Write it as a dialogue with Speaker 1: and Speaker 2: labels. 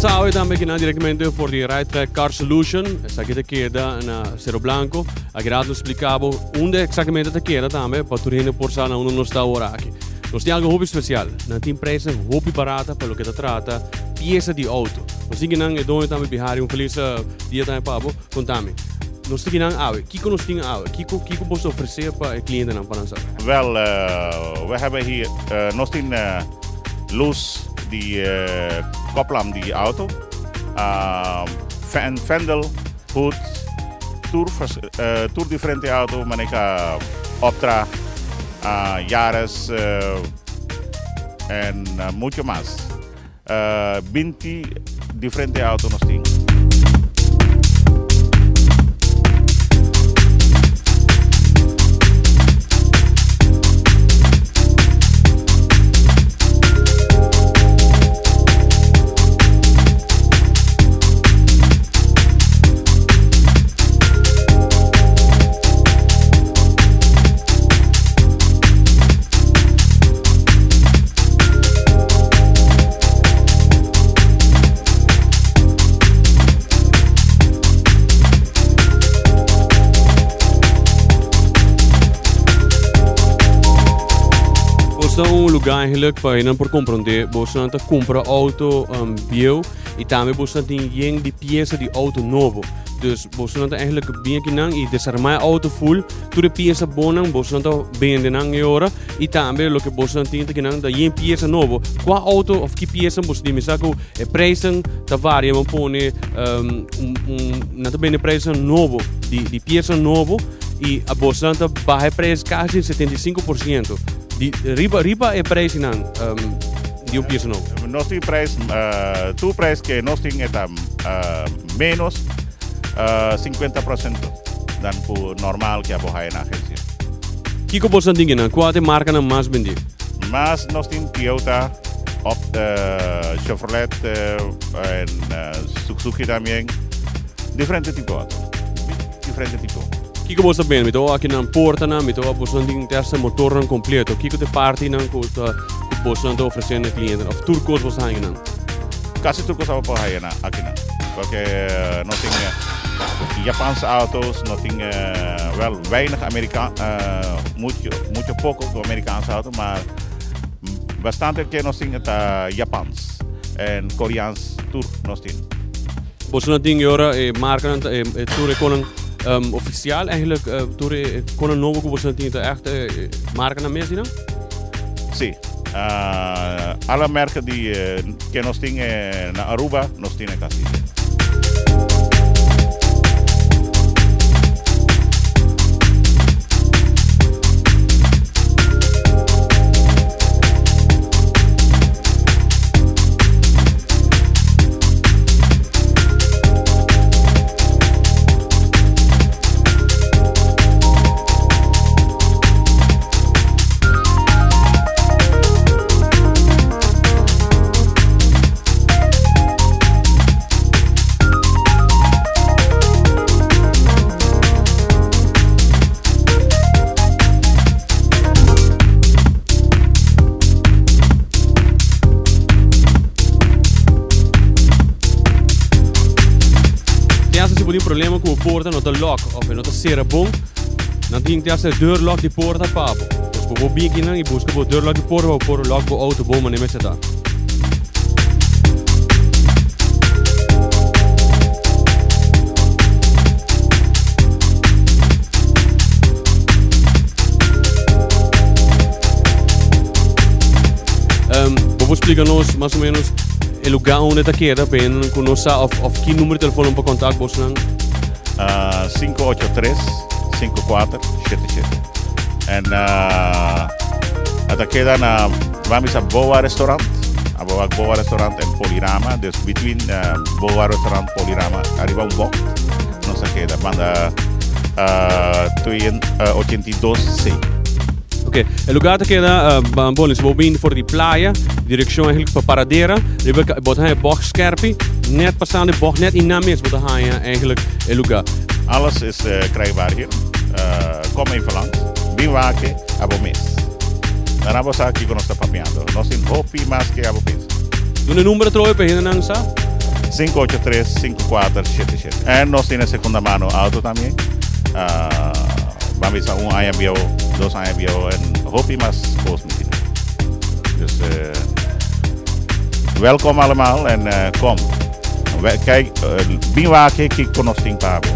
Speaker 1: Nos awe tambe kinan directamente for di Right Track Car Solution. Esaki ta keda na Cerro Blanco. Aki rato nos explica bo unda exactamente ta keda tambe pa tur hende por sa na unda nos ta awor aki. Nos tin algo hopi special. Nan tin prijsnan hopi barata pa loke ta trata pieza di auto. Nos tin kinan e doño tambe Bihari. Un feliz dia tambe pa bo. Contami. Nos tin kinan awe. Kiko nos tin awe? Kiko kiko bo ta ofrece pa e clientenan pa nan sa?
Speaker 2: Wel, we hebben hier, nos tin luz di koplamp di auto, fendel, hood, tur tur diferente auto manera Optra, Yaris en mucho mas. 20 diferente auto nos tin.
Speaker 1: Boso ta un lugar eigenlijk pa nan por comprende. Boso ta compra auto um, bieu y tambe boso tin yen di pieza di auto nobo. Dus boso ta eigenlijk bien aki nan y desarma e auto full. Tur e pieza bonan boso ta bende nan e ora. Y tambe loke boso tin ta kinan ta yen pieza nobo. Cua auto of ki pieza boso tin? Mi sa cu e prijzen ta varia, maar pone um, un, un, nan ta bende prijzen nobo, di, di pieza nobo, y a boso ta baha e prijs casi 75%. Di, riba, riba e prijsnan um, di un pieza nobo.
Speaker 2: Nos tin prijs, uh, tur prijs que nos tin eta uh, menos uh, 50% dan cu normal que abo haya na agencia.
Speaker 1: Kiko boso tin kinan? Kua ta e markanan mas bendí?
Speaker 2: Mas nos tin Toyota, op, Chevrolet en Suzuki también. Diferente tipo auto. Diferente tipo.
Speaker 1: Kiko boso ta bende? Mi ta wak akinan portanan, mi ta wak boso tin te hasta motornan completo. Kiko ta e partinan ku ta ku boso ta ofresé na e klientenan? Of tur kos boso ta haña nan?
Speaker 2: Kasi tur kos abo por haña nan akinan. Porque nos tin Japanse auto's, nos tin wel weinig Amerika mucho mucho poco Amerikaanse auto, maar bastante ke nos tin ta Japans en Koreans tur nos tin.
Speaker 1: Boso no tin e ora e markanan ta e tur e konan ofisial eigenlijk tur e konan nobo ku boso tin ta echt e markanan mes dinan?
Speaker 2: Si. Alle merken di ke nos tin na Aruba nos tin e kasi.
Speaker 1: Te hasta si bo tin problema ku bo porta no ta lock of e no ta sera bon, nan tin te hasta e deurlock di porta pa bo. Dus bo por bin akinan i buska bo deurlock di porta pa bo por lock bo auto bon manera mester ta. Bo por splika nos mas o menos e lugar unda ta keda pa hende ku no sa of of ki numero di telefono pa kontak bosnan?
Speaker 2: 583 5477 en a ta keda na ban bisa Boa Restaurant a bo wak Boa Restaurant en Polirama dus between Boa Restaurant Polirama ariba un bocht nos a keda banda 82 C.
Speaker 1: Ok, e lugar ta keda uh, bon, si bo bin for di playa, direccion eigenlijk pa Paradera, riba bo ta haña bocht skerpi, net pasando e bocht net in mes bo ta haña eigenlijk e lugar.
Speaker 2: Alles is uh, krijgbaar hier. Uh, kom even langs. Bin wake, abo mes. Dan abo sa kiko nos ta papiando. Nos tin hopi mas ke abo pensa.
Speaker 1: Duna number atrobe pa hendenan sa?
Speaker 2: 583 5477. En nos tin segunda mano auto tambe. Ban un aña bieu, 2 aña bieu en hopi mas cos mi tin. Dus welkom allemaal en kom. Kijk, bin wak kiko nos tin pa bo.